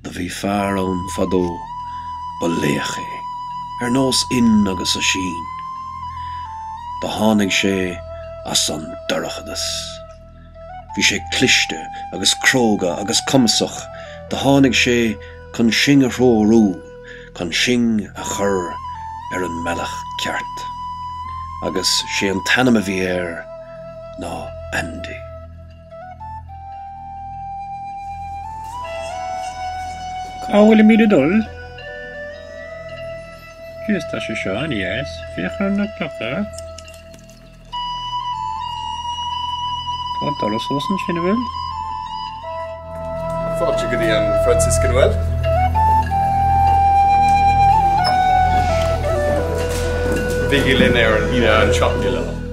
Do bhí fear ann fadó, ba laoch é, ar nós Fhinn agus Oisín. Do tháinig sé as an dorchadas. Bhí sé cliste agus cróga agus cumasach, do tháinig sé chun sinn a threorú, chun sinn a chur ar an mbealach ceart. Agus sé an t-ainm a bhí air ná Andy. Cá bhfuilimid ag dul? Jeez, tá sé seo an-deas. Féach ar na clocha. Tá doras thuas ansin, an bhfuil? Fáilte go dtí an Franciscan Well. Bígí linn ar an 7ú lá.